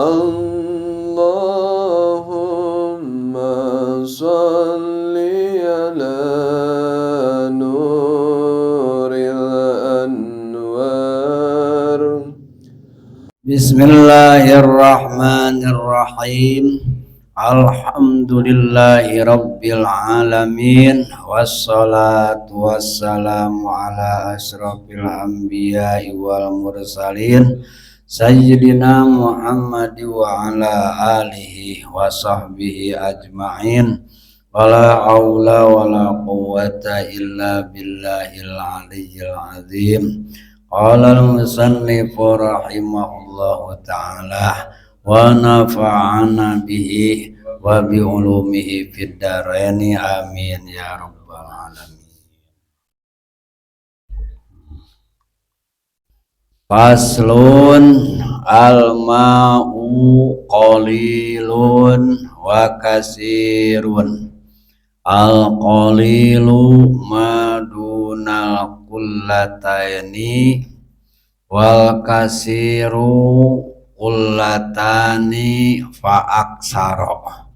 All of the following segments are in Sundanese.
اللهم صل على نور الأنوار. Bismillahirrahmanirrahim. Alhamdulillahi rabbil alamin, wassalatu wassalamu ala asyrafil anbiya'i wal mursalin sayyidina Muhammad wa ala alihi wa sahbihi ajma'in. Wala haula wala quwwata illa billahil aliyyil azim. Qala al-musannifu rahimahullahu ta'ala wa nafa'ana bihi wa bi ulumihi fid dharaini, amin ya rabbal alamin. Faslun al-ma'u qalilun wa kasirun. Al-qalilu ma dunal qullataini wal kasiru qullatani fa aksara.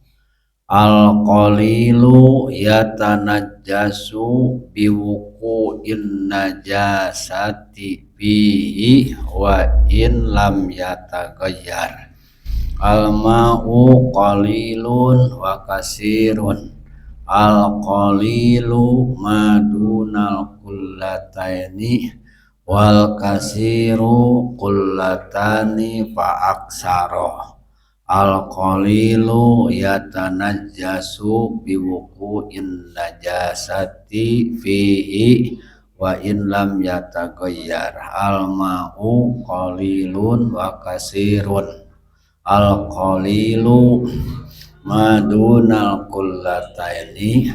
Al-qalilu yatanajjasu biwuqu'in najasati fihi wa in lam yataghayyar. Al-ma'u qalilun wa kasirun. Al-qalilu ma dunal qullataini wal kasiru qullatani fa aksara. Al-qalilu yatanajjasu biwuqu'in najasati fihi wa in lam yataghayyar. Al-ma'u qalilun wa kasirun. Al-qalilu ma dunal qullataini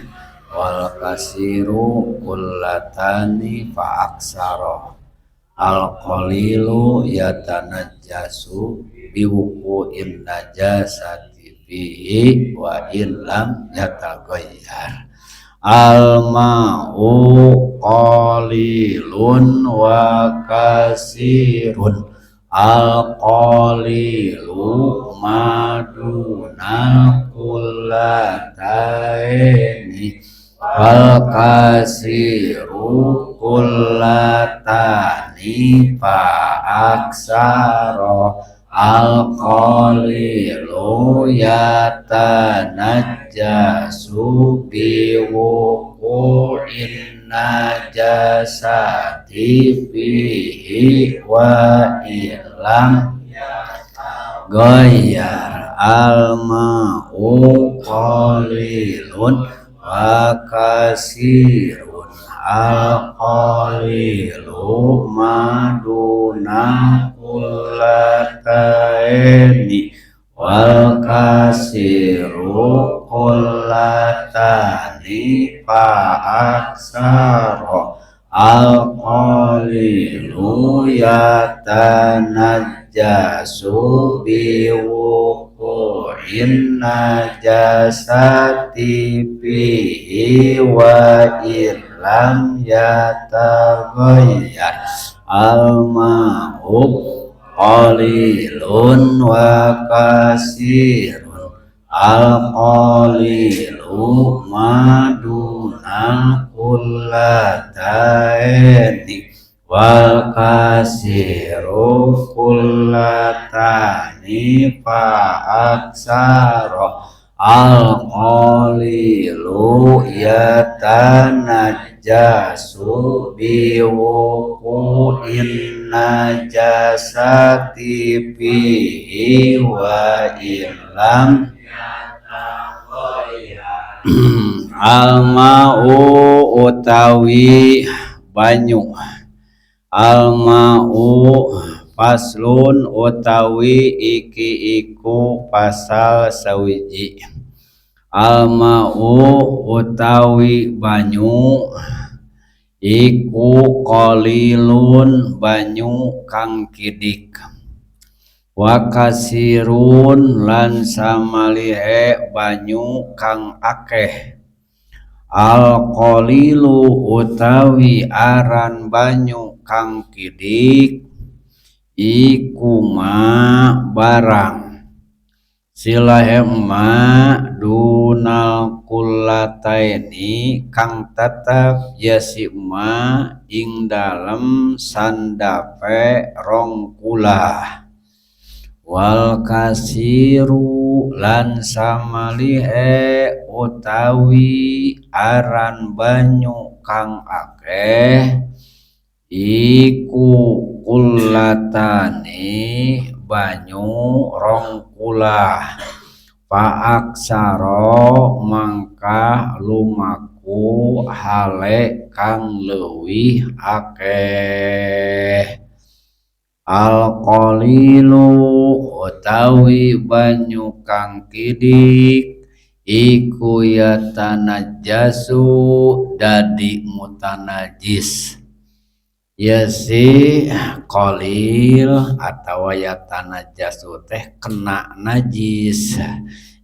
wal kasiru qullatani fa aksara. Al-qalilu yatanajjasu biwuqu'in najasati fihi wa in lam yataghayyar. Al-ma'u qalilun wa kasirun. Al-qalilu ma dunal qullataini wal kasiru qullatani fa aksara. Al-qalilu yatanajjasu biwuqu'in najasati fihi wa illam ghayyar. Al-ma'u qalilun wa kasirun. Al-qalilu ma dunal qullataini wal kasiru qullatani fa aksara. Al-qalilu yatanajjasu biwuqu'in najasati fihi wa illam yataghayyar. Al-ma'u qalilun wa kasirun. Al-qalilu ma dunal qullataini wal kasiru qullatani fa aksara. Al-qalilu yatanajjasu biwuqu'in najasati fihi wa illam Al-ma'u utawi banyu. Al-ma'u faslun utawi iki iku pasal sawiji. Al-ma'u utawi banyu iku qalilun banyu kang kidik, wa kasirun lan samalihe banyu kang akeh. Al qalilu utawi aran banyu kang kidik iku ma barang Silahe ma dunal kullataini kang tetep ya si ma ing dalem sandape rong kulah wal kasiru lan samalihe utawi aran banyu kang akeh iku kullatani banyu rong kulah faaksaro mangka lumaku hale kang leuwih akeh alqalilu utawi banyu kang kidik iku yatanajjasu dadi mutanajis ya si qalil atawa yatanajjasu teh kena najis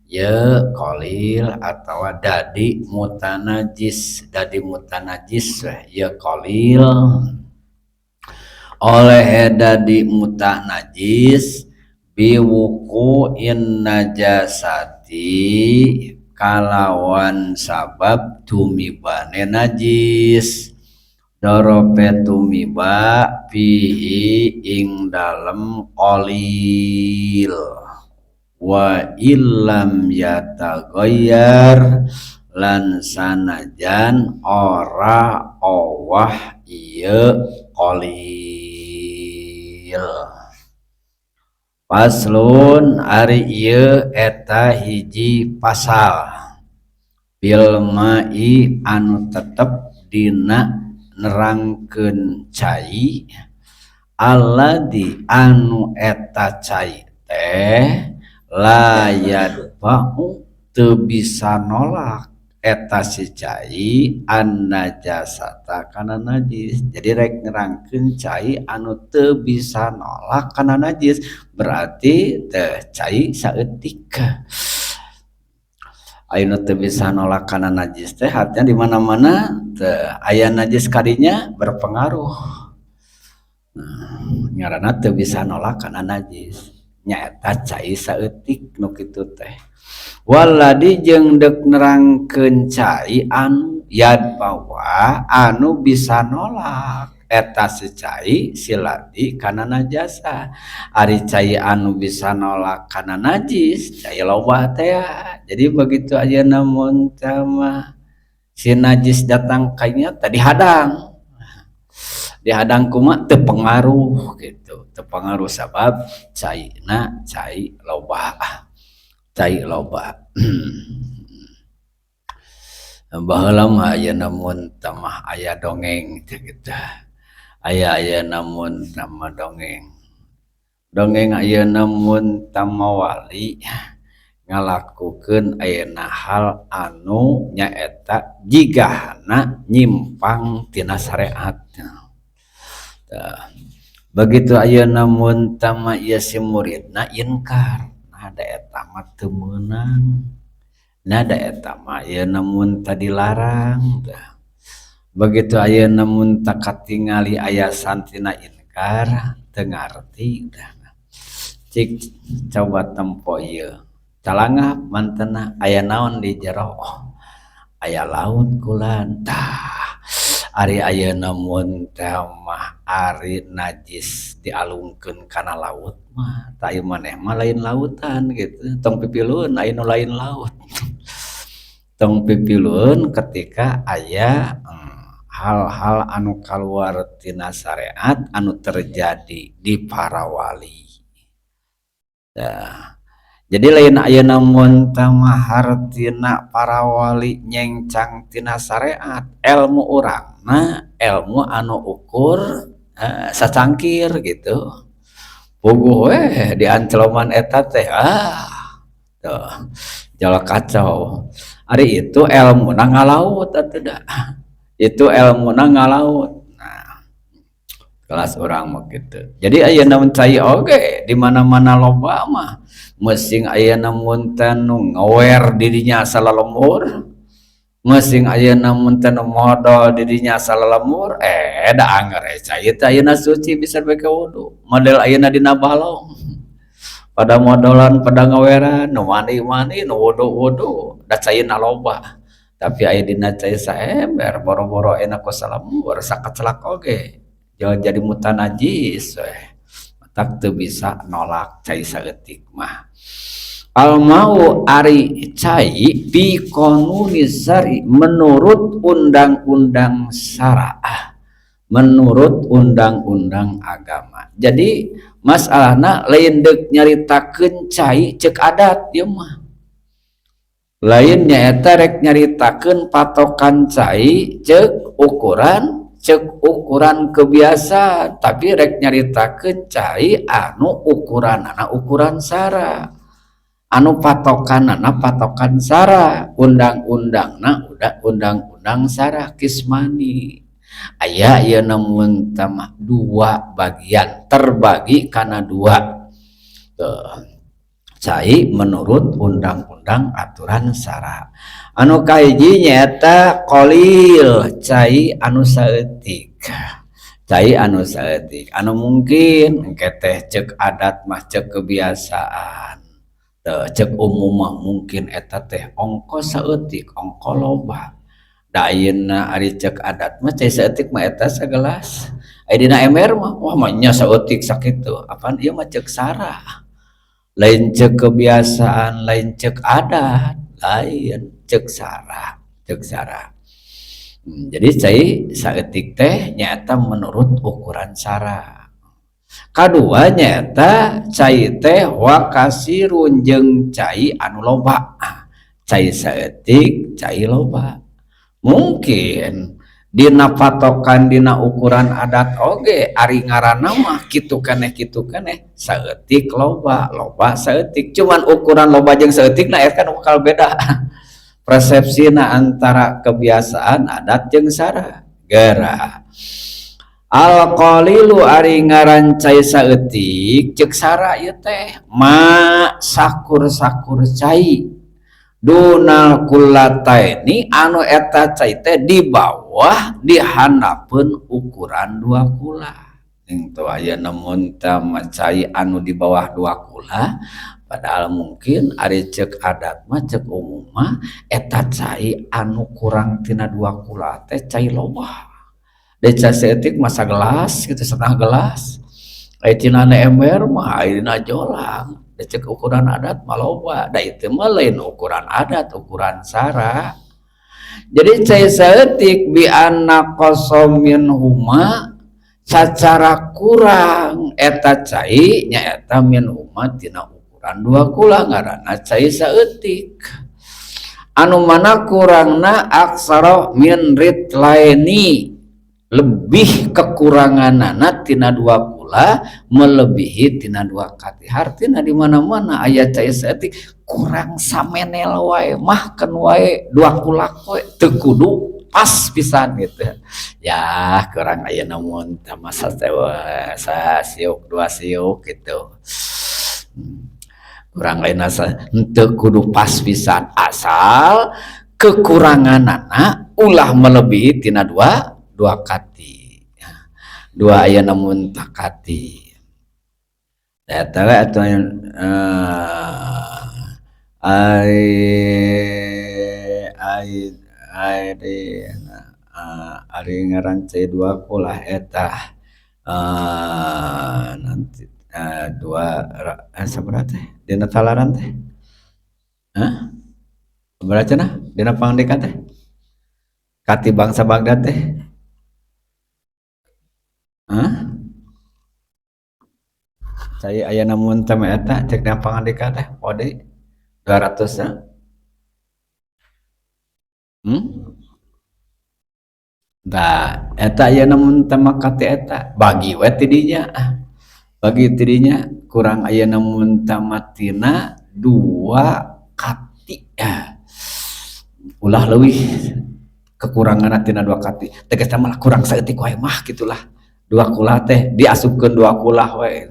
ya qalil atawa dadi mutanajis dadi mutanajis ya qalil oleh dadi mutanajis biwuqu'in najasati kalawan sabab tumibane najis dorope tumiba fihi ing dalem qalil wa illam yataghayyar lan sanajan ora owah ieu qalil. Faslun ari ieu eta hiji pasal bil ma'i anu tetep dina nerangkeun cai alladzi anu eta cai teh la yadfa'u teu bisa nolak eta si cai an najasata kana najis. Jadi rek nerangkeun cai anu teu bisa nolak kana najis berarti teh cai saeutik. Ayeuna teu bisa nolak kana najis teh artinya di mana-mana teu aya najis kadinya berpengaruh. Nah, ngaranna teu bisa nolak kana najis nyaeta cai saeutik nu kitu teh. Waladi jeung deuk nerangkeun cai anu yadfawa anu bisa nolak eta si cai siladi kana najasa. Ari cai anu bisa nolak kana najis cai loba teh. Jadi begitu ayeuna mun mah si najis datang kayaknya tadi hadang dihadang kumaha teu pengaruh gitu, teu pengaruh sabab caina cai loba, cai loba. Baheula mah ayeuna mun mah aya dongeng teh kitu. Aya ayeuna mun mah dongeng. Dongeng ayeuna mun mah wali ngalakukeun ayeuna hal anu nyaeta jigahna nyimpang tina syariat. Tah, begitu ayeuna mun mah ieu si muridna inkar, nah da eta mah teu meunang. Nah da eta mah ayeuna mun tah dilarang. Tah, begitu ayeuna mun tah katingali aya santrina inkar teu ngarti tah. Cik coba tempo ieu. Calangap mantena aya naon di jero? Aya laut kulan. Tah, ari ayeuna mun teh mah ari najis dialungkeun kana laut mah tah ieu maneh mah lain lautan gitu. Tong pipilueun aya nu lain laut. Tong pipilueun ketika aya hal-hal anu kaluar tina syariat anu terjadi di para wali. Tah, jadi lain ayeuna mun teh mah hartina para wali nyencang tina syariat, ilmu urangna ilmu anu ukur sacangkir gitu. Puguh we di ancloman eta teh tuh jala kacau. Ari itu ilmuna ngalaut atuh da. Itu ilmuna ngalaut. Nah, kelas urang mah kitu. Jadi ayeuna mun cai oge di mana-mana loba mah mesing ayeuna mun teh nu ngawer dirinya salalembur, mesing ayeuna mun teh nu modol dirinya salalembur, da anger cai teh ayeuna suci bisa beke wudu. Model ayeuna dina balong. Pada modolan, pada ngaweran, nu mandi-mandi, nu wudu-wudu, da caina loba. Tapi aya dina cai saember, boro-boro enak ku salembur, sakacelak oge jauh jadi mutanajis we. Matak teu bisa nolak cai saeutik mah. Al mau ari cai bi qanuni syar'i, menurut undang-undang syariah, menurut undang-undang agama. Jadi masalahna lain deuk nyaritakeun cai cek adat ieu mah. Lain nyaeta rek nyaritakeun patokan cai cek ukuran kebiasaan, tapi rek nyaritakeun cai anu ukuranana ukuran sara, anu patokanana patokan sara, undang-undangna udah undang-undang sara kismani. Aya ieu namun tamah dua bagian, terbagi karena dua. Tuh. Cai menurut undang-undang aturan sara. Anu kahiji nyaeta qalil, cai anu saeutik. Cai anu saeutik anu mungkin engke teh cek adat mah, cek kebiasaan. Teu cek umum mah mungkin eta teh ongko saeutik, ongko loba. Da ayeuna ari cek adat mah cai saeutik mah eta sagelas. Aya dina ember mah, wah mah nya saeutik sakitu. Apan ieu mah cek sara. Lain cek kebiasaan, lain cek adat, lain cek sara, cek sara. Jadi cai saeutik teh nyaeta menurut ukuran sara. Kadua nyaeta cai teh wa kasirun, jeung cai anu loba. Cai saeutik, cai loba. Mungkin dina patokan, dina ukuran adat oge ari ngaranna mah kitu keneh, kitu keneh, saeutik loba, loba saeutik. Cuman ukuran loba jeung saeutik na kan bakal beda persepsina antara kebiasaan adat jeung sara. Gera al qalilu, ari ngaran cai saeutik ceuk sara ieu teh ma sakur-sakur cai dunal kullataini, anu eta cai teh di bawah, di handapeun ukuran dua kulah. Teu aya namun cai anu di bawah dua kulah, padahal mungkin ari cek adat mah, cek umum mah eta cai anu kurang tina dua kulah teh cai loba. Da cai saeutik mah sagelas gitu, setengah gelas. Aya tina ember mah ayeuna jolang. Da cek ukuran adat mah loba. Da itu mah lain ukuran adat, ukuran sara. Jadi cai saeutik bi anna min huma, sacara kurang eta cai nyaeta min huma tina ukuran dua kulah ngaranna cai saeutik. Anu mana kurangna aksara min ritlaini, lebih kekuranganana tina dua kula, melebihi tina dua kati. Hartina di mana-mana aya cai saeutik kurang samenel wae mah kan wae dua kula we, teu kudu pas pisan gitu ya. Kurang aya namun masa siuk, dua siuk gitu, kurang lain asa henteu kudu pas pisan, asal kekuranganana ulah melebihi tina dua dua kati, dua aya namun takati eta we atuh. Ai ai ai ari ngaran cai dua kulah eta nanti dua sabaraha teh dina talaran teh? Hah, sabaraha cenah dina pangdikan teh kati bangsa Baghdad teh? Hah? Cai aya namun teh eta cek dina pangandika teh ode 200 nya. Tah, eta aya namun teh kati eta bagi we tidinya. Bagi tidinya kurang aya namun tamatina dua kati ya. Ulah leuwih kekurangan tina dua kati. Tegasna malah kurang saeutik wae mah gitulah. Dua kulah teh diasupkeun dua kulah we.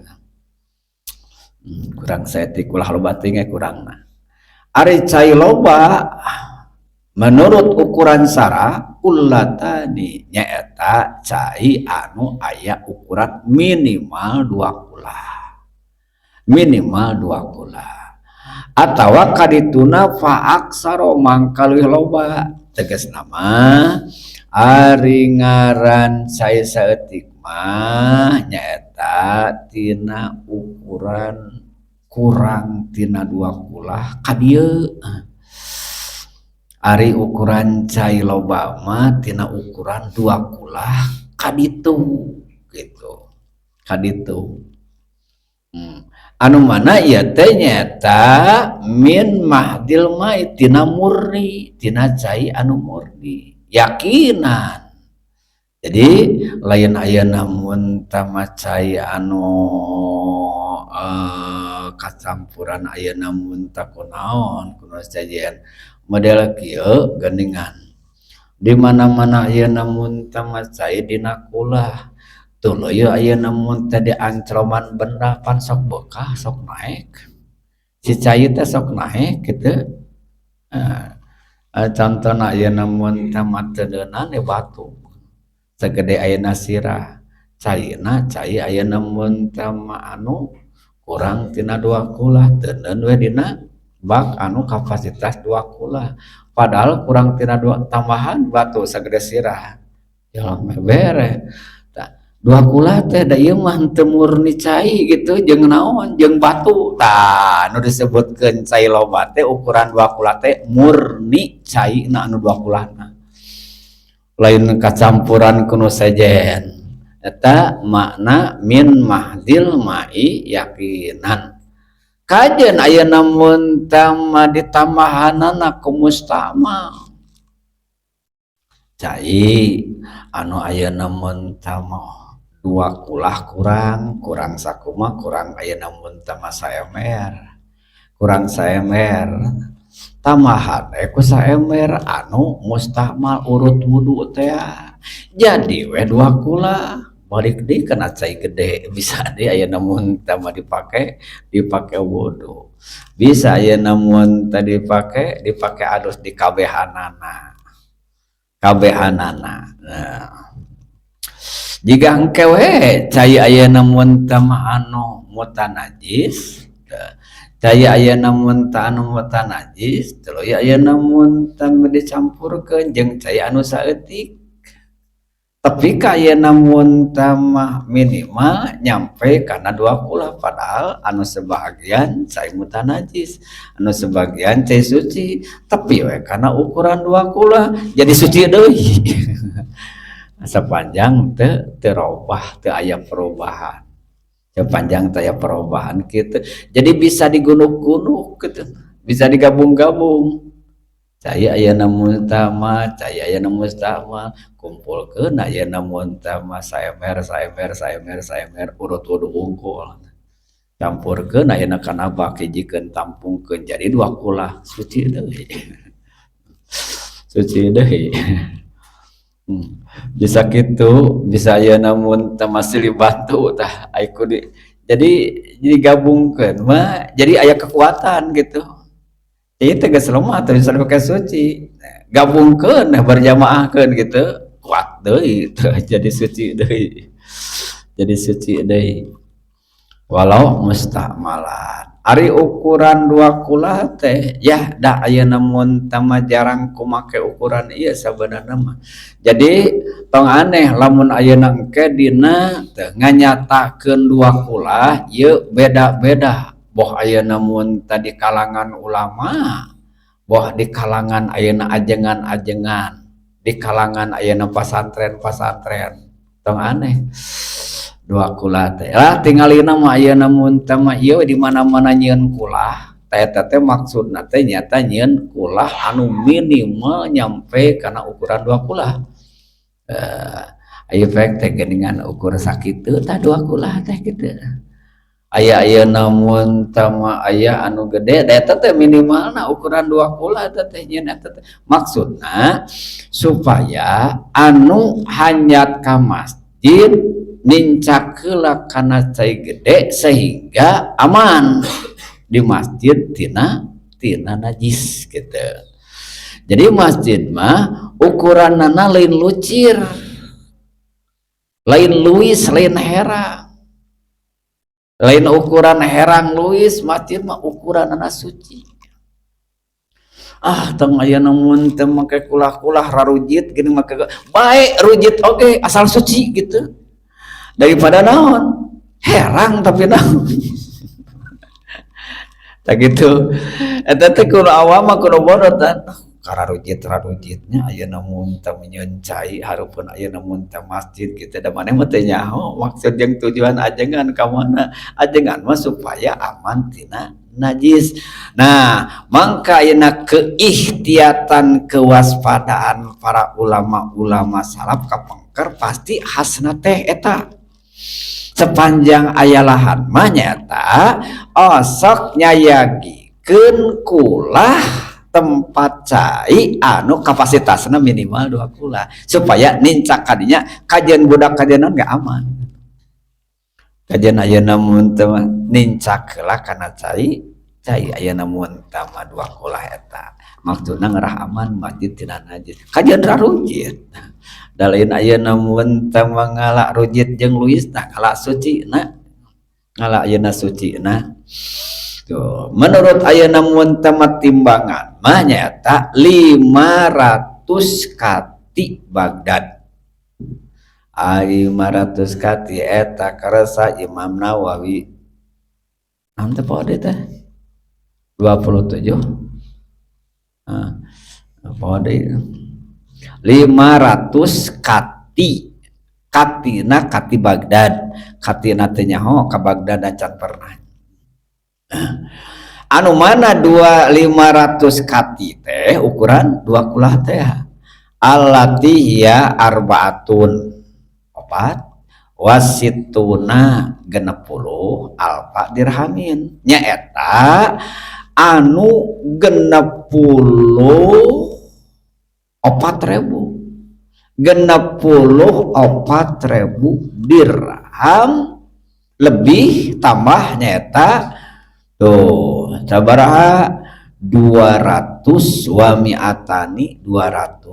Kurang saeutik, ulah loba teuing kurangna. Ari cai loba menurut ukuran sara qullatani nyaeta cai anu aya ukuran minimal dua kulah. Minimal 2 kulah atau kadituna fa aksaro, mangka leuwih loba. Tegasna mah ari ngaran cai saeutik mah nyaeta tina ukuran kurang tina 2 kulah ka dieu. Ari ukuran cai loba mah tina ukuran 2 kulah ka ditu gitu, ka ditu. Anu mana ieu teh nyaeta min mahdil mai, tina murni, tina cai anu murni yakinan. Jadi lain ayeuna mun tama cai anu kacampuran ayeuna mun tah kunaon kuno sajian model kieu geuningan. Di mana-mana ayeuna mun tama cai dina kulah, tuluy ayeuna mun teh diancroman benda pan sok beukah, sok naek si cai teh, sok naek kitu. Nah, contohna ayeuna mun teh mah teu batu segede ayeuna sirah caina, cai ayeuna mun teh mah anu kurang tina 2 kulah, teuneun we dina bak anu kapasitas 2 kulah, padahal kurang tina dua, tambahan batu segede sirah ya bere 2 kulah teh, da ieu mah henteu murni cai gitu, jeung naon, jeung batu. Tah, nu disebutkeun cai loba teh ukuran 2 kulah teh murni cai na anu 2 kulahna, lain kacampuran ku nu sejen. Eta makna min mahdil mai yakinan. Kajen ayeuna mun tama ditambahanana ku mustamal, cai anu ayeuna mun tama 2 kulah kurang, kurang sakuma, kurang ayeuna mun tama saemer, kurang saemer, tambahan ku saember anu mustakmal urut wudu teh, jadi we 2 kulah. Balik deui kana cai gede, bisa deui ayeuna mun tama dipake, dipake wudu. Bisa ayeuna mun tadi dipake, dipake adus di kabehanana, kabehanana. Nah, jika engke we cai ayeuna mun tama anu mutanajis, cai ayeuna mun ta anu mutanajis, tuluy ayeuna mun tama dicampurkeun jeung cai anu saeutik, tapi ka ayeuna mun tama minimal nyampe kana 2 kulah, padahal anu sebagian cai mutanajis, anu sebagian cai suci, tapi we kana ukuran 2 kulah jadi suci deui, sepanjang teu terobah, teu aya perubahan, sepanjang teu aya perubahan gitu. Jadi bisa digunuk-gunuk gitu, bisa digabung-gabung. Cai ayeuna mutama, cai ayeuna mustama, kumpulkeun ayeuna muntama saember, saember, saember, saember, urut wudu hungkul, campurkeun ayeuna kana bak, hijikeun, tampungkeun, jadi 2 kulah, suci deui, suci deui. Bisa gitu, bisa ayeuna mun teu masih batu tah ai di, jadi gabungkeun mah jadi aya kekuatan gitu. Jadi tegas lemah teu bisa dipake suci, gabungkeun berjamaahkeun gitu, kuat deui, jadi suci deui, jadi suci deui walau mustamalan. Ari ukuran 2 kulah teh ya da ayeuna mun tama jarang kumake ukuran ieu sabenerna mah. Jadi tong aneh lamun ayeuna engke dina teh nganyatakeun 2 kulah ieu beda-beda, boh ayeuna mun tadi kalangan ulama, boh di kalangan ayeuna ajengan-ajengan, di kalangan ayeuna pasantren-pasantren, tong aneh 2 kulah teh lah. Tingalina mah ayeuna mun teh mah ieu di mana-mana nyieun kulah teh, eta teh maksudna teh nyata nyieun kulah anu minimal nyampe kana ukuran 2 kulah. Aya efek teh geuningan ukur sakitu tah 2 kulah teh kitu. Aya ayeuna mun tama aya anu gede da, eta teh minimalna ukuran 2 kulah eta teh nyieun eta teh. Maksudna supaya anu hanjat ka masjid nincak heula kana cai gede sehingga aman di masjid tina tina najis gitu. Jadi masjid mah ukuranana lain lucir, lain luis, lain hera. Lain ukuran herang luis, masjid mah ukuranana suci. Ah, tong aya mun teu make kulah-kulah, rarujit gini make bae, rujit oge, asal suci gitu, daripada naon, herang tapi naon tak gitu. Eta teh kudu awam mah, kudu bodoh tan kararujit rarujitnya. Ayeuna mun teu nyieun cai hareupeun, ayeuna mun teu masjid gitu, da maneh mah teu nyaho maksud jeung tujuan ajengan ka mana. Ajengan mah supaya aman tina najis. Nah, mangka ayeuna keikhtiatan, kewaspadaan para ulama-ulama salaf kapengker pasti khasna teh eta sepanjang aya lahan mah nyaeta osok nyayagikeun kulah tempat cai anu kapasitasnya minimal 2 kulah, supaya nincak kadinya kajian budak, kajian nggak aman, kajian ayeuna mun teu nincak heula kana cai. Cai ayeuna mun tama 2 kulah, eta maksudna ngerah aman masjid tina najis, kajian rarujit. Da lain ayeuna mun teu ngala rujit jeung luis, nah ngala suci, na ngala ayeuna suci. Nah tuh, menurut ayeuna mun tama timbangan mah nyaeta 500 kati Baghdad. 500 kati eta karasa Imam Nawawi naon teh poho teh 27, ah, poho deui. 500 kati, katina kati Baghdad, katina teh nyaho ka Baghdad acan pernah. Anu mana dua 500 kati teh ukuran 2 kulah teh, allati hiya arbaatun opat wasittuna 60 alfa dirhamin, nyaeta anu 64.000, 64.000 dirham lebih tambah nyaeta tuh sabaraha, 200 wa mi'atani 200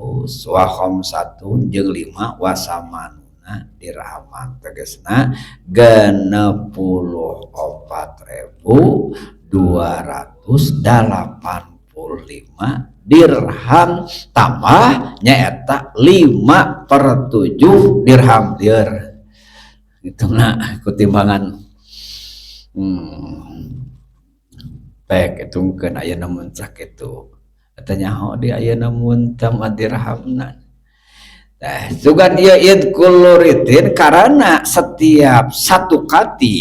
wa khamsatun jeung 5 wa samanuna dirhaman, tegasna 64.285 dirham tambah nyaeta 5 per 7 dirham. Lieur itu nah ketimbangan. Pek hitungkeun ayeuna mun sakitu eta nyaho di ayeuna mun tama dirhamna. Nah, sugan ieu id kullu rithlin karena setiap 1 kati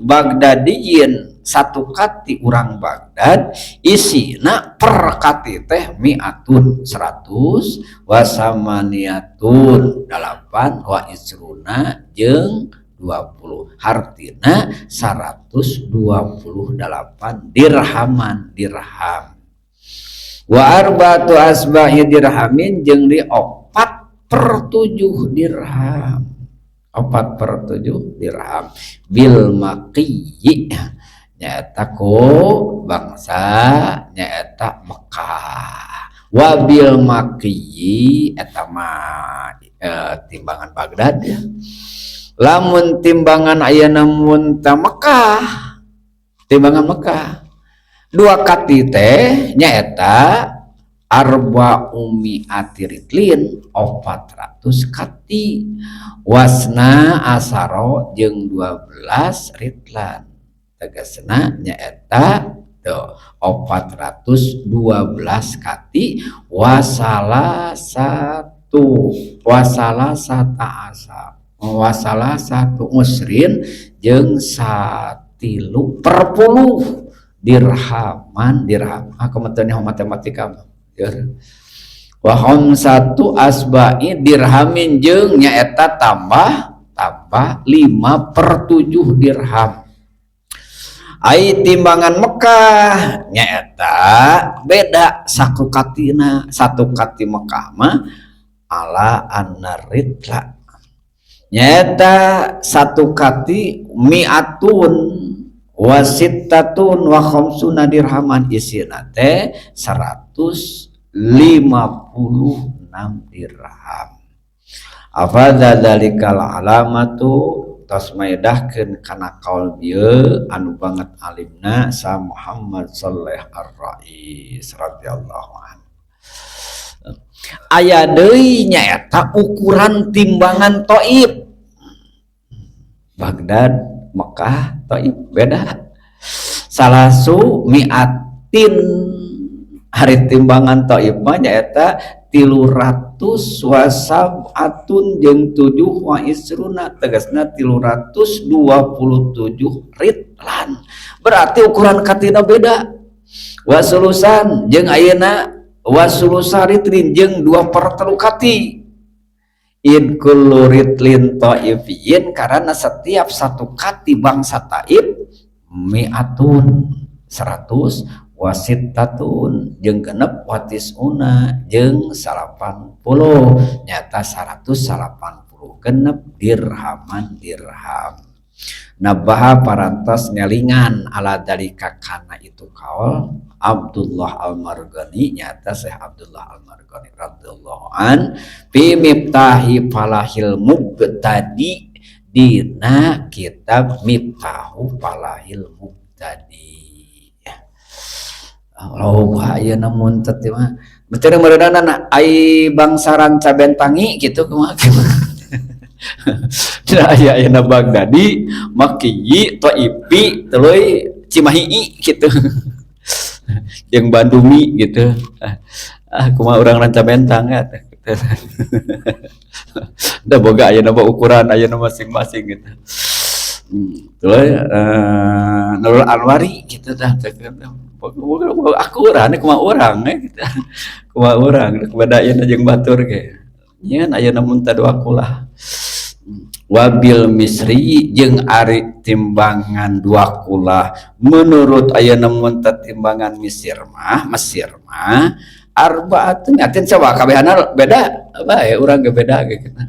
Bagdadiyin, 1 kati urang Baghdad, isina per kati teh mi'atun 100 wa samaniyatun 8 wa isruna jeung 20, hartina 128 dirhaman, dirham. Wa arba'atu asba'i dirhamin jeung di 4/7 dirham, 4/7 dirham bil maqiyi, nyaeta ku bangsa nyaeta Mekah. Wabil maqiyi eta mah timbangan Baghdad ya. Lamun timbangan ayeuna mun ta Mekah, timbangan Mekah 2 kati teh nyaeta arba mi'ati ritlin, 400 kati, wasna asaro jeung 12 ritlan, tegasna nyaeta tuh 412 kati wasalah satu wasalah sata asa wasalah satu usrin jeung 1/30 dirhaman, dirham. Ah, kementerian matematika mah. Wa satu asba'i dirhamin jeung nyaeta tambah tambah 5/7 dirham. Ai timbangan Mekah nyaeta beda saku katina. 1 kati Mekah mah ala annaritla nyaeta 1 kati mi'atun wasittatun wa khamsuna dirhaman, isina teh 156 dirham. Afadza dzalikal alamatu. Tos maedahkeun kana kaul ieu anu banget alimna sa Muhammad Saleh Ar-Rais radhiyallahu anhu. Aya deui nyaeta ukuran timbangan Taif. Baghdad, Mekah, Taif beda. Salasu miatin hari timbangan Taif mah nyaeta 300 wasab'atun jeung 7 wa isruna, tegasna 327 ritlan. Berarti ukuran katina beda. Wasulusan jeung ayeuna wasulusa ritlin jeung 2/3 kati. In kullu ritlin taifiyin, karena setiap satu kati bangsa Taif mi'atun 100 wasittatun jeung genep watisuna jeung 80 nyata 180 genep dirhaman dirham. Nabaha parantos ngelingan ala dalika kana itu kaul Abdullah Al-Marghani nyata Syekh Abdullah Al-Marghani radhiyallahu an fi Miftahi Falahil Mubtadi dina kitab Miftahu Falahil Mubtadi. Oh, ayeuna mun teh mah betul meureunana ai bangsa Ranca Bentangi kitu kumaha. Cenah aya ayeuna Baghdadi, Makki, Taifi, tuluy Cimahi gitu. Jeung Bandungi gitu. Ah, kumaha urang Ranca Bentang ya. Da boga ayeuna mah ukuran ayeuna masing-masing gitu. Tuluy Nurul Anwari gitu tah. Akuran kumaha urang gitu. Kumaha urang beda ayeuna jeung batur ge. Nyeun ayeuna mun teh dua kulah. Wabil Misri jeung ari timbangan dua kulah menurut ayeuna mun teh timbangan Mesir mah arbaatun atin coba kabehana beda bae urang ge beda ge gitu.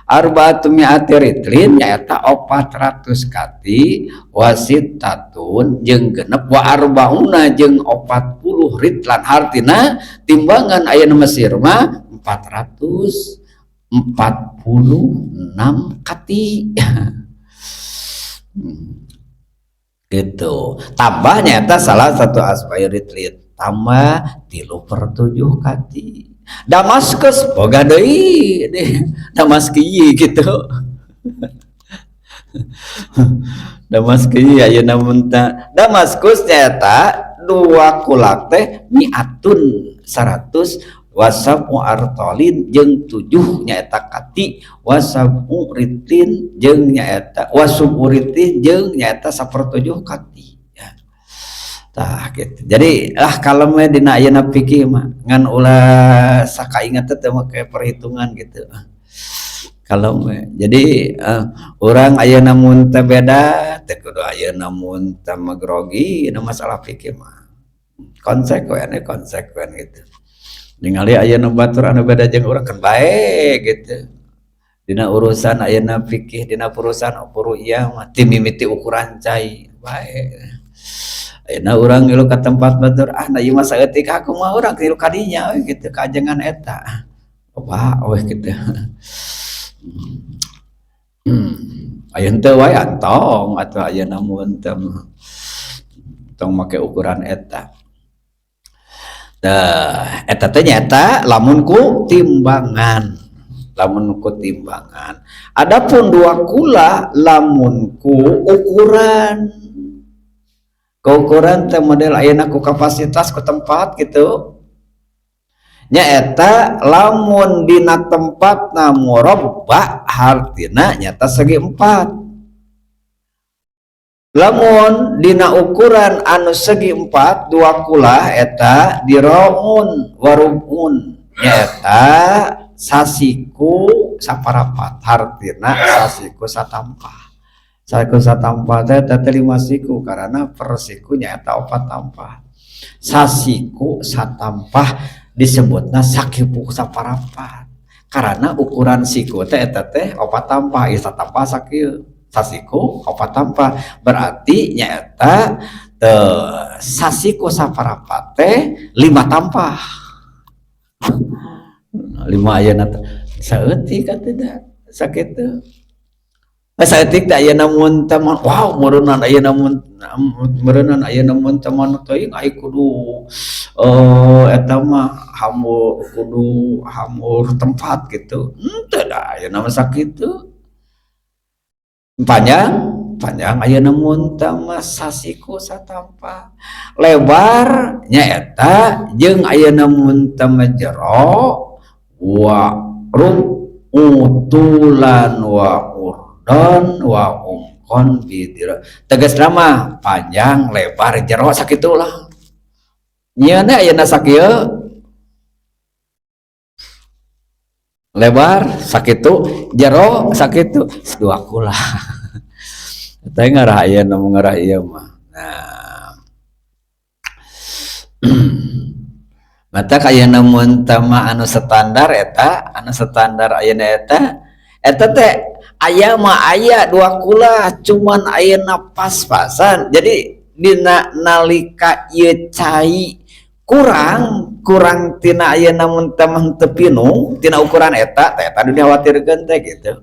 Arbaatu mi'ati ritlin nyaeta 400 kati wasittatun jeung genep wa arbauna jeung 40 ritlan, hartina timbangan ayeuna Mesir mah 446 kati. Gitu. Tambah nyaeta salah satu asbai ritlin tambah 3/7 kati. Damaskus boga deui Damaskus gitu. Damaskus ayeuna mun Damaskus nyaeta dua kulak teh mi'atun 100 wasabu artolin jeung 7 nyaeta kati wasabu ritlin jeung nyaeta wasubu ritlin jeung nyaeta 1/7 kati. Tah gitu. Jadi ah kalem we dina ayeuna fikih mah ngan ulah sakainget teh make perhitungan gitu. Kalem we. Jadi urang ayeuna mun teh beda teh kudu ayeuna mun teh grogi dina masalah fikih mah. Konsekuen konsekuen gitu. Ningali ayeuna batur anu beda jeung urang kan bae gitu. Dina urusan ayeuna fikih dina urusan furu'iyah mah ti mimiti ukuran cai bae. Ayeuna urang ngilu ka tempat batur ah na ieu mah saeutik aku mah urang ngilu ka dinya we gitu kajengan eta. Loba we gitu. Aya henteu wae antong atuh ayeuna mun teh tong make ukuran eta. Tah eta teh nyaeta lamun ku timbangan. Lamun ku timbangan. Adapun dua kula lamun ku ukuran. Ukuran teh model ayeuna ku kapasitas ku tempat gitu. Nyaeta lamun dina tempatna murabba hartina nyata segi 4. Lamun dina ukuran anu segi 4 dua kulah eta diraun warubun nyaeta sasiku saparapat hartina sasiku satampah. Sasiku satampah teh teh 5 siku karena per siku nyaeta 4 tampah. Sasiku satampah disebutna sakipu saparapat karena ukuran siku teh eta teh 4 tampah, ieu satampah sakieu sasiku 4 tampah berarti nyaeta teh sasiku saparapat teh 5 tampah. 5 ayeuna teh saeutik atuh da sakitu. Saeutik teh ayeuna mun teh wow meureunnan ayeuna mun meureunnan ayeuna mun teh mah teuing ai kudu eta mah hamur kudu hamur tempat gitu. Henteu da ayeuna mah sakitu. Panjang panjang ayeuna mun teh mah sasiku satampa. Lebar nyaeta jeung ayeuna mun teh mah jero wa rutulan wa urdon wa umkon bidira. Tegasna mah panjang lebar jero sakitulah. Nyieunna ayeuna sakieu lebar sakitu jero sakitu dua kula. Teh ngarah ayeuna ngarah ieu mah. Nah. Mata ayeuna mun teh mah anu standar eta, anu standar ayeuna eta, eta teh aya mah aya dua kula cuman ayeuna pas-pasan. Jadi dina nalika ieu cai kurang kurang tina ayeuna mun teh mah teu pinuh tina ukuran eta teh eta nu dikhawatirkeun teh gitu.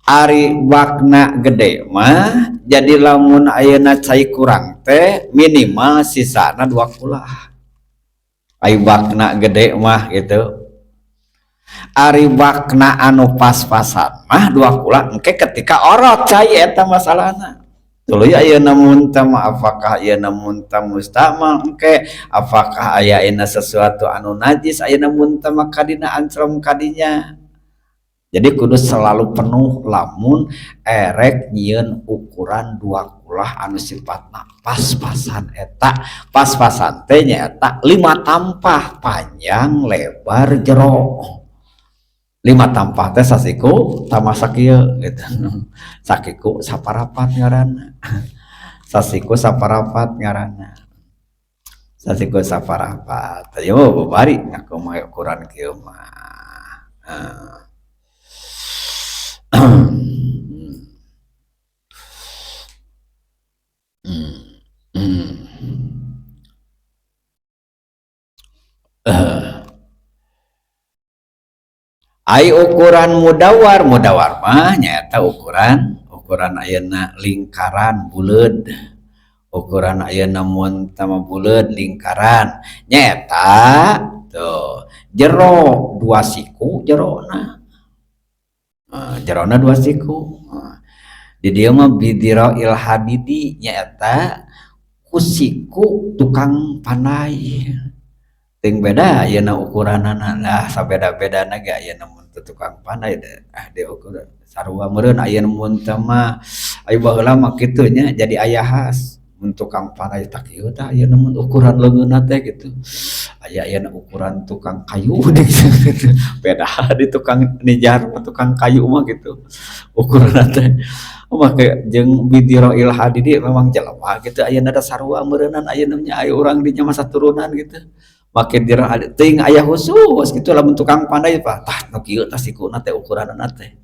Ari bakna gede mah jadi lamun ayeuna cai kurang teh minimal sisana dua kula. Ari bakna gede mah gitu. Ari bakna anu pas-pasan mah dua kula engke ketika orot cai eta masalahna. Tuluy ayeuna mun teh mah apakah ayeuna mun teh mustamal engke apakah aya ayeuna sesuatu anu najis ayeuna mun teh mah kadina ancrom kadinya. Jadi kudu selalu penuh lamun erek nyieun ukuran dua kulah anu sifatna pas-pasan eta. Pas-pasan teh nyaeta 5 tampah panjang lebar jero. 5 tampah teh sasiku tambah sakieu gitu. Sakiku saparapat ngaranna. Sasiku saparapat ngaranna. Sasiku saparapat. Ayo babari ngaku mah ukuran kieu mah. Ai ukuran mudawar, mudawar mah nyaeta ukuran ayeuna lingkaran buleud. Ukuran ayeuna mun teh mah buleud lingkaran nyaeta tuh jero 2 siku jerona. Jerona 2 siku. Di dieu mah bidira il hadidi nyaeta ku siku tukang pandai. Ting beda ayeuna ukuranana lah sabeda-bedana ge ayeuna mun teu tukang pandai deh. Ah di ukuran sarua meureun ayeuna mun teh mah aya baheula mah kitu nya jadi aya khas mun tukang pandai tak ieu tah ayeuna mun ukuran leungeunna teh gitu. Aya ayeuna ukuran tukang kayu gitu. Beda di tukang nijar tukang kayu mah gitu. Ukuranna teh make jeung bidira il hadidi memang jelema gitu ayeuna da sarua meureunan ayeuna nya aya urang di nya masa turunan gitu. Make dira teuing aya khusus gitu lamun tukang pandai pak tah nu kieu tah sikuna teh ukuranna teh.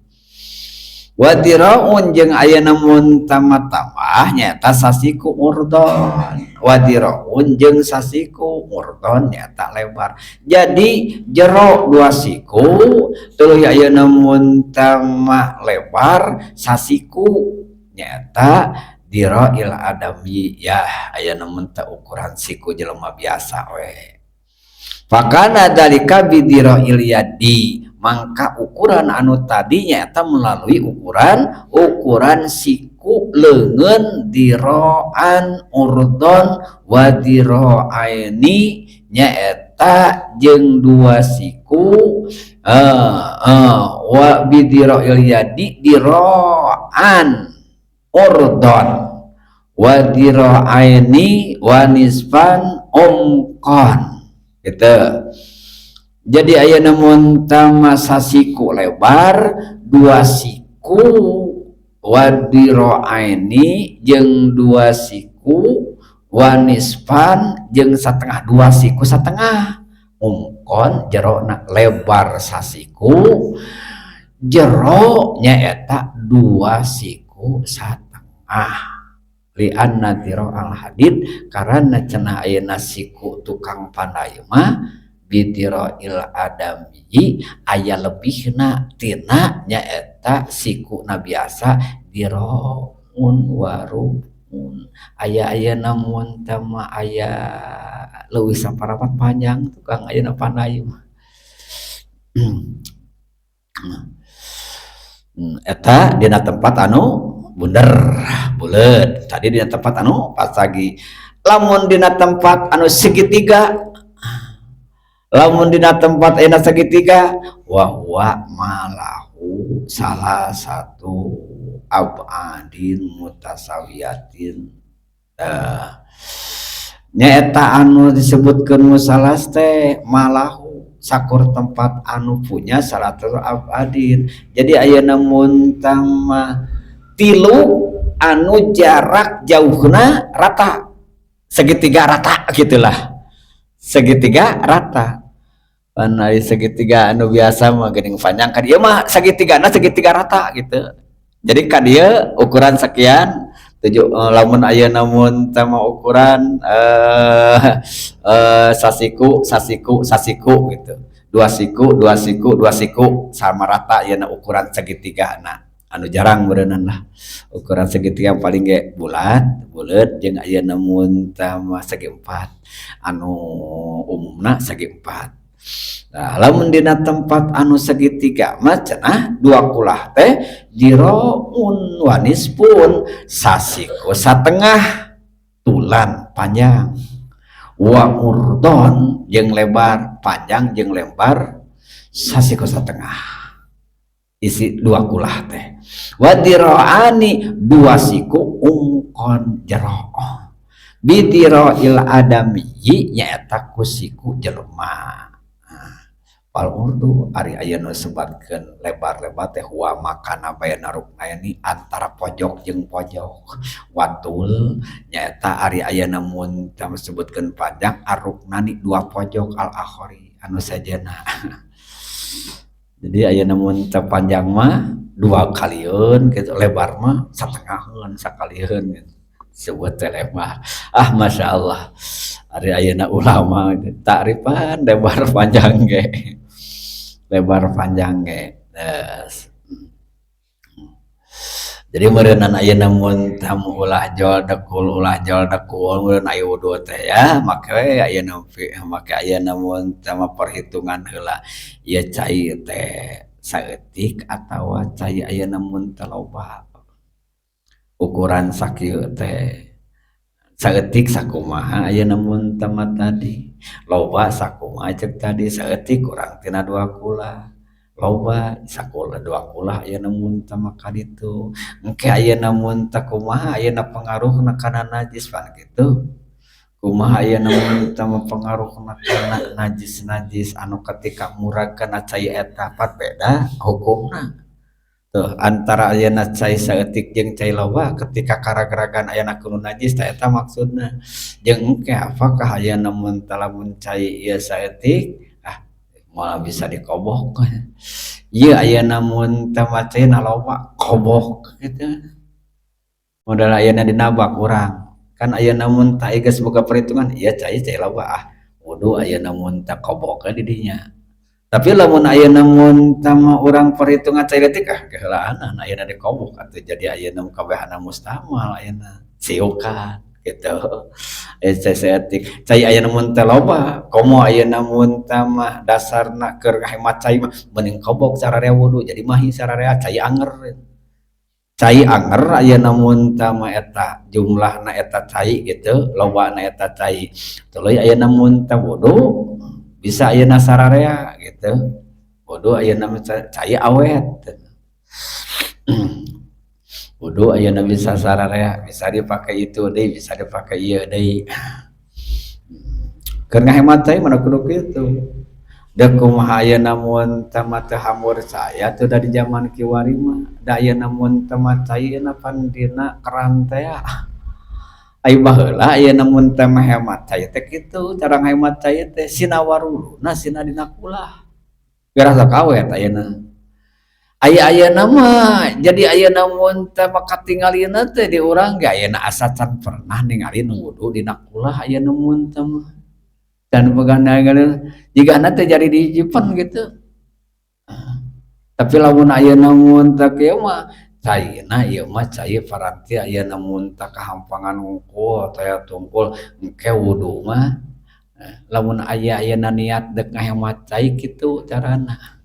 Wa diraun jeung ayeuna mun tambah nyaeta sasiku urdon. Wa diraun jeung sasiku urdon nyaeta lebar. Jadi jero 2 siku tuluy ayeuna mun tambah lebar sasiku nyaeta dirail adami ya ayeuna mun teh ukuran siku jelema biasa we. Fakana dalika bidirail yadi mangka ukuran anu tadinya eta melalui ukuran siku leungeun diroan urdon wa diroaini nyaeta jeung 2 siku wa bidirail yadi diroan urdon wa diroaini wa nisfan umqan gitu. Jadi ayeuna mun tama sasiku lebar 2 siku wadiroaini jeung 2 siku wanispan jeung setengah 2 siku setengah umkon jerona lebar sasiku jero nyaeta 2 siku setengah. Lianna diro al hadid karena cenah ayeuna siku tukang pandai mah bidiro il adami aya lebihna tina nyaeta Eta sikuna biasa diroun warubun aya ayeuna mun teh mah aya leuwih saparapat panjang tukang ayeuna pandai mah. Eta dina tempat anu bunder buleud, tadi dina tempat anu pasagi. Lamun dina tempat anu segitiga, lamun dina tempat ayeuna segitiga, wa huwa malahu salasatu abadin mutasawiyatin. Nyaeta anu disebutkeun musalas teh malahu sakur tempat anu punya salasatu abadin. Jadi ayeuna mun mah tilu anu jarak jauhna rata, segitiga rata gitulah, segitiga rata. Pan ari segitiga anu biasa mah geuning panjang ka dieu mah segitigana segitiga rata gitu. Jadi ka dieu ukuran sekian tujuh, lamun ayeuna mun teh mah ukuran sasiku sasiku sasiku gitu, dua siku dua siku dua siku sama rata ayeuna ukuran segitiga. Nah, anu jarang beureunan lah ukuran segitiga, paling ge bulat buleut jeung ayeuna mun teh mah segi empat, anu umumna segi empat. Nah, lamun dina tempat anu segitiga mah cenah dua kulah teh diroun wanisfun sasiku satengah tulan panjang, wa urdon jeung lebar, panjang jeung lebar sasiku satengah isi dua kulah teh, wa diroani dua siku umkon jero bidiro il adami nyaeta ku siku jelema. Fal urdu ari aya nu sebatkeun lebar-lebar teh huwa makana baina ruknaini antara pojok jeung pojok, watul nyaeta ari aya mun sebutkeun panjang aruknani dua pojok al akhori anu sejenna. Jadi aya mun teu panjang mah dua kalieun gitu, lebar mah satengaheun sakalieun gitu. Sebut teh lebar. Ah, masya Allah, ari ayeuna ulama takrifan lebar panjang ge, lebar panjang ge. Yes. Jadi meureunan ayeuna mun tamu ulah jol dekul, ulah jol dekul meureun aya wudu teh ya, make we ayeuna make ayeuna mun tama perhitungan heula ieu cai teh saeutik atawa cai ayeuna mun teh loba, ukuran sakieu teh saeutik sakumaha ayeuna mun teh mah tadi loba sakumaha. Cek tadi saeutik kurang tina dua kulah, loba sakulah dua kulah ayeuna mun teh mah kaditu. Engke ayeuna mun teh kumaha ayeuna pengaruhna kana najis pan kitu, kumaha ayeuna mun teh mah pengaruhna kana najis-najis anu ketika murag kana cai eta, pan beda hukumna tuh antara ayeuna cai saeutik jeung cai loba ketika karagragan ayeuna kudu najis tah. Eta maksudna jeung engke apakah ayeuna mun teh lamun cai ieu saeutik, ah, moal bisa dikobok ieu, ayeuna mun teh mah caina loba kobok gitu, modal ayeuna dinabak urang kan ayeuna mun teh geus boga perhitungan ieu cai cai loba, ah, wudu ayeuna mun teh kobok di dinya. Tapi lamun ayeuna mun teh mah urang perhitungan cai leutik, ah, keheulaanan ayeuna dikobok atuh, jadi ayeuna kabehana mustamal ayeuna siukan gitu. Eh, cai saeutik, cai ayeuna mun teh loba komo ayeuna mun teh mah dasarna keur ngahemat cai mah mending kobok sararea wudu, jadi mahi sararea cai anger, cai anger ayeuna mun teh mah eta jumlahna eta cai gitu, lobana eta cai tuluy ayeuna mun teh wudu bisa ayeuna sararea gitu, wudu ayeuna mah cai awet, wudu ayeuna bisa sararea, bisa dipakai itu deui, bisa dipakai ieu deui. Keur ngahemat cai mana kudu kitu. Da kumaha ayeuna mun teh mah teu hambur cai atuh da di zaman kiwari mah, da ayeuna mun teh mah caina pan dina keran teh. Ai baheula ayeuna mun teh mah hemat cai teh kitu cara ngahemat cai teh, sina waruluna sina dina kulah geura sok awet. Ayeuna aya ayeuna mah jadi ayeuna mun teh mah katingalina teh di urang ge ayeuna asa can pernah ningali nu wudu dina kulah. Ayeuna mun teh mah dan pegang jigana teh jadi dijipen gitu. Tapi lamun ayeuna mun teh kieu mah caina ieu mah cai paranti ayeuna mun teh kahampangan wungkul taya tungkul engke wudu mah. Lamun aya ayeuna niat dek ngahemat cai kitu carana.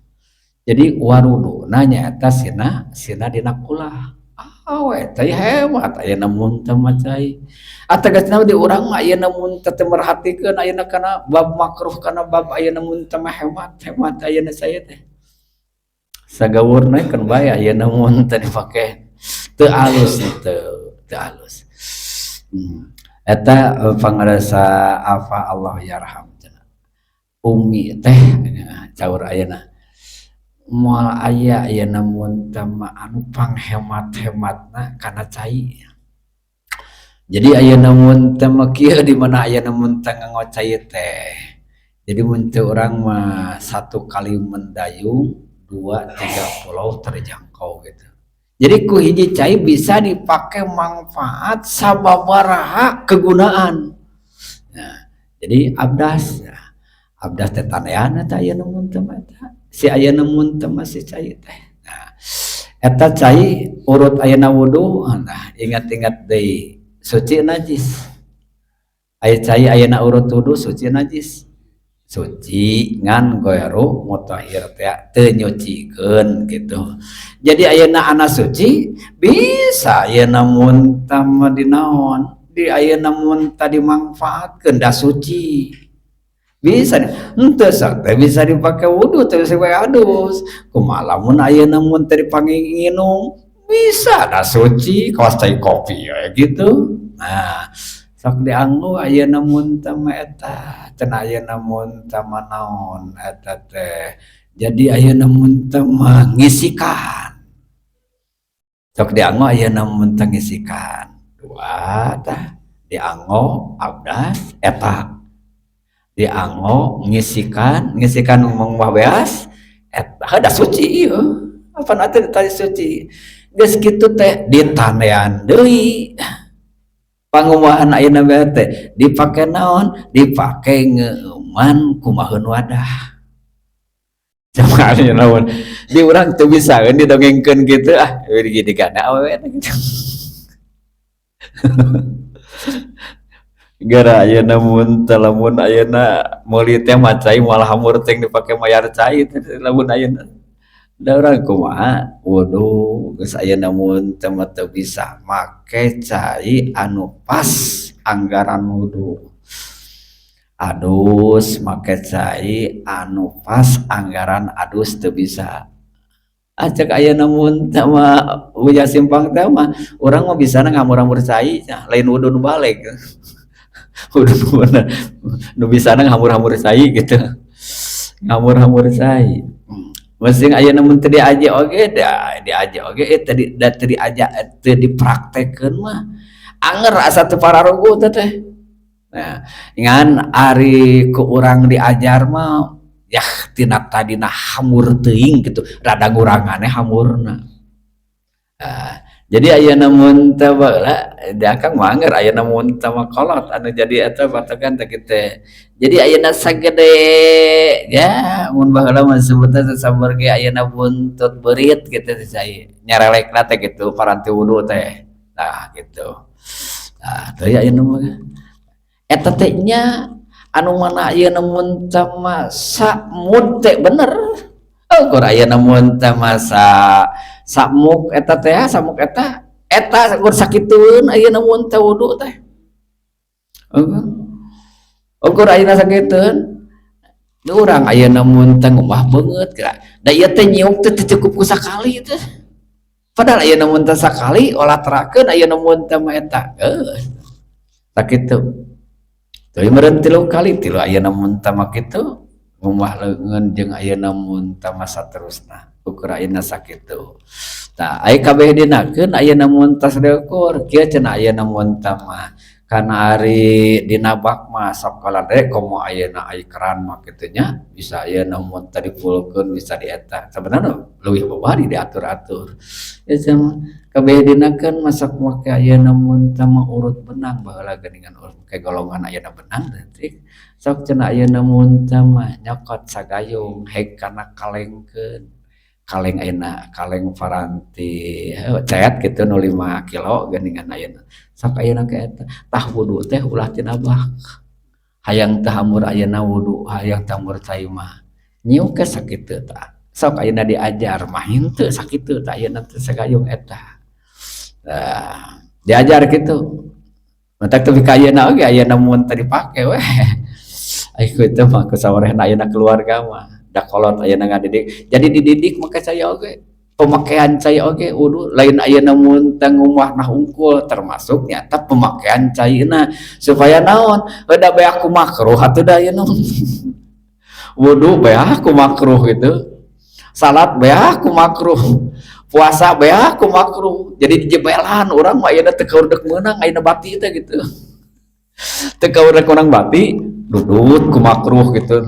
Jadi waruduna nyaeta sina sina dina kulah. Awe cai hemat ayeuna mun teh mah cai. Atagasna di urang mah ayeuna mun teh teu merhatikeun ayeuna kana bab makruh kana bab ayeuna mun teh mah hemat hemat ayeuna cai teh. Sagawurna keun bae ayeuna mun teh dipake teu alus teu teu alus. Eta pangarasa afa Allah yarham cenah. Umi teh caur ayeuna moal aya ayeuna mun teh mah anu panghemat-hematna kana cai. Jadi ayeuna mun teh mah kieu di mana ayeuna mun teh nganggo cai teh. Jadi mun teu urang mah satu kali mendayung 2-3 pulau terjangkau gitu. Jadi ku hiji cai bisa dipakai manfaat sababaraha kegunaan. Nah, jadi abdas, nah, abdas teh tanean eta ayeuna mun teh mah eta. Si ayeuna mun teh mah si cai teh. Nah, eta cai urut ayeuna wudu, nah ingat-ingat deui suci najis. Aya cai ayeuna urut wudu suci najis. Suci ngan goeru mutahhir teh teu nyucikeun gitu. Jadi ayeuna ana suci bisa ayeuna mun teh mah dinaon, di ayeuna mun teh dimangfaatkeun da suci. Bisa henteu sok teh bisa dipake wudu teh bisa dipake adus. Kumaha lamun ayeuna mun teh dipake nginum bisa da suci kawas cai kopi we gitu. Nah, sok dianggo ayeuna mun teh mah eta cenah ayeuna mun teh mah naon eta teh. Jadi ayeuna mun teh mah ngisikan. Sok dianggo ayeuna mun teh ngisikan. Dua tah dianggo abdas eta. Dianggo ngisikan, ngisikan ngomong beas eta da suci ieu. Apan atuh tadi suci. Geus kitu teh ditanean deui. Pangumahan ayeuna bae teh dipake naon? Dipake ngeuman kumaheun wadah. Coba naon? Di urang teu bisaeun didongengkeun kitu ah, gini kana awewe teh gitu. Gara ayeuna mun teh lamun ayeuna meuli teh mah cai moal hamur teh dipake mayar cai teh lamun ayeuna. Da urang kumaha wudu geus ayeuna mun teh mah teu bisa make cai anu pas anggaran wudu. Adus make cai anu pas anggaran adus teu bisa. Acek ayeuna mun teh mah uya simpang teh mah urang mah bisana ngamur-amur cai nya lain wudu nu baleg. Wudu nu bener nu bisana ngamur-amur cai gitu. Ngamur-amur cai. Masing ayeuna mun teu diaji oge da diaji oge teu di da teu diaja teu dipraktekeun mah anger asa teu pararuguh teh teh. Nah, ngan ari ku urang diajar mah yah tina tadina hamur teuing gitu rada ngurangane hamurna. Nah, jadi ayeuna mun teh baheula di akang mah anger ayeuna mun teh mah kolot anu jadi eta patokan teh kitu. Jadi ayeuna sagede ya mun baheula mah sebutna sasambar ge ayeuna buntut beurit kitu teh cai nyarelekna teh kitu paranti wudu teh. Nah gitu. Nah teu ayeuna mah eta teh nya anu mana ayeuna mun teh mah samud teh bener. Ukur ayeuna mun teh mah samuk eta teh samuk eta eta ukur sakitueun ayeuna mun teh wudu teh. Ukur ayeuna sakitueun. Urang ayeuna mun teh ngumbah beungeut geura. Da ieu teh nyiuk teh teu cukup ku sakali teh. Padahal ayeuna mun teh sakali olah terakeun ayeuna mun teh mah eta. Geus. Sakitu. Teuing meureun 3 kali 3 ayeuna mun teh mah kitu ngumbah leungeun jeung ayeuna mun teh mah saterusna. Ukur ayeuna sakitu. Tah aya kabeh dinakeun ayeuna mun tas diukur kieu cenah ayeuna mun teh mah kana ari dina bak mah sok kalade komo ayeuna ai keran mah kitu nya bisa ayeuna mun teh dipulkeun bisa dieta sebenarnya leuwih babari diatur-atur. Ya cenah kabeh dinakeun masak make ayeuna mun teh mah urut benang baheula geuningan urut make golongan ayeuna benang teh sok cenah ayeuna mun teh mah nyokot sagayung hek kana kalengkeun Kaleng ayeuna, kaleng paranti cet gitu nu 5 kilo geuningan ayeuna. Sok ayeuna ke eta. Tah, wudu teh ulah tina bak. Hayang teh amur ayeuna wudu, hayang teh amur cai mah. Nyiuk ke sakitu tah. Sok ayeuna diajar mah henteu sakitu tah, ayeuna teh sagayung eta. Nah, diajar gitu. Matak tepi ka ayeuna oge ayeuna mun teu dipake weh. Ai kitu mah ku sawarehna ayeuna keluarga mah. Da kolot ayeuna ngadidik. Jadi dididik make cai oge. Pemakaian cai oge wudu lain ayeuna mun teh ngumah hungkul, termasuk nyata pemakaian caina supaya naon, da beak ku makruh atuh da ayeuna. Wudu beak ku makruh gitu. Salat beak ku makruh. Puasa beak ku makruh. Jadi dijebelan urang mah ayeuna teu kaurudek meunang ayeuna bati teh gitu. Teu kaurudek meunang bati, dudut ku makruh gitu.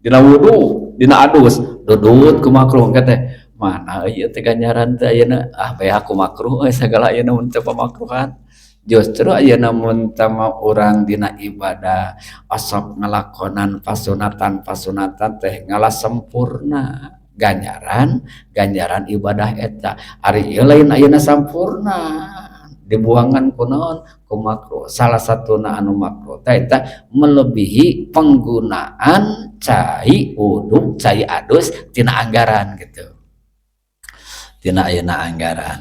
Dina wudu, dina adus, dudut ku makruh teh. Mana ieu teh ganjaran teh ayeuna, ah, beak ku makruh euy sagala ayeuna mun teu pamakruhan. Justru ayeuna mun teh mah urang dina ibadah osok ngalakonan pasunatan-pasunatan teh ngalah sempurna ganjaran ganjaran ibadah eta. Ari ieu lain ayeuna sampurna, dibuangan ku naon? Ku makruh. Salah satuna anu makruh teh eta melebihi penggunaan cai wudu, cai adus tina anggaran gitu, tina ayeuna anggaran.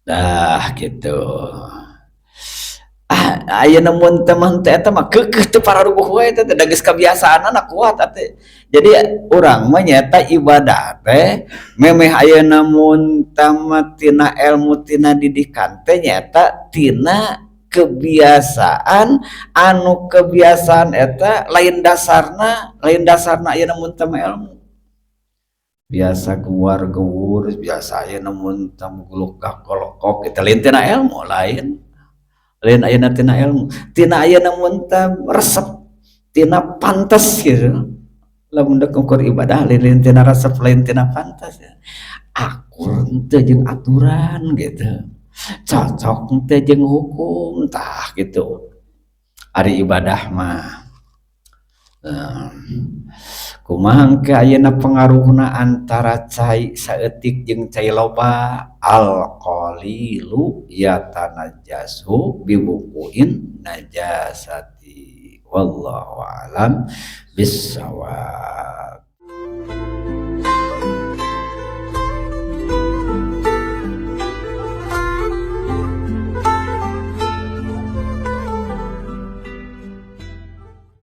Dah gitu. Ah, ayeuna mun teh mah teh eta mah keukeuh teu pararuguh wae teh, da geus kabiasaanana kuat atuh. Jadi urang mah nyaeta ibadah teh memeh ayeuna mun teh mah tina ilmu, tina didikan teh nyaeta tina kebiasaan, anu kebiasaan eta lain dasarna, lain dasarna ayeuna mun teh mah ilmu. Biasa guar-gewur, biasa ayeuna mun teh gulukak golokok kita lain tina ilmu, lain lain ayeuna tina ilmu, tina ayeuna mun teh resep, tina pantes gitu. Lamun dek ngukur ibadah lain, lain tina resep, lain tina pantes ya. Akur teu jeung aturan gitu, cocok teu jeung hukum, tah gitu ari ibadah mah. Nah, kumaha engke ayeuna pengaruhna antara cai saeutik jeung cai loba? Al qalilu yatanajjasu biwuqu'in najasati, wallahu alam bissawab.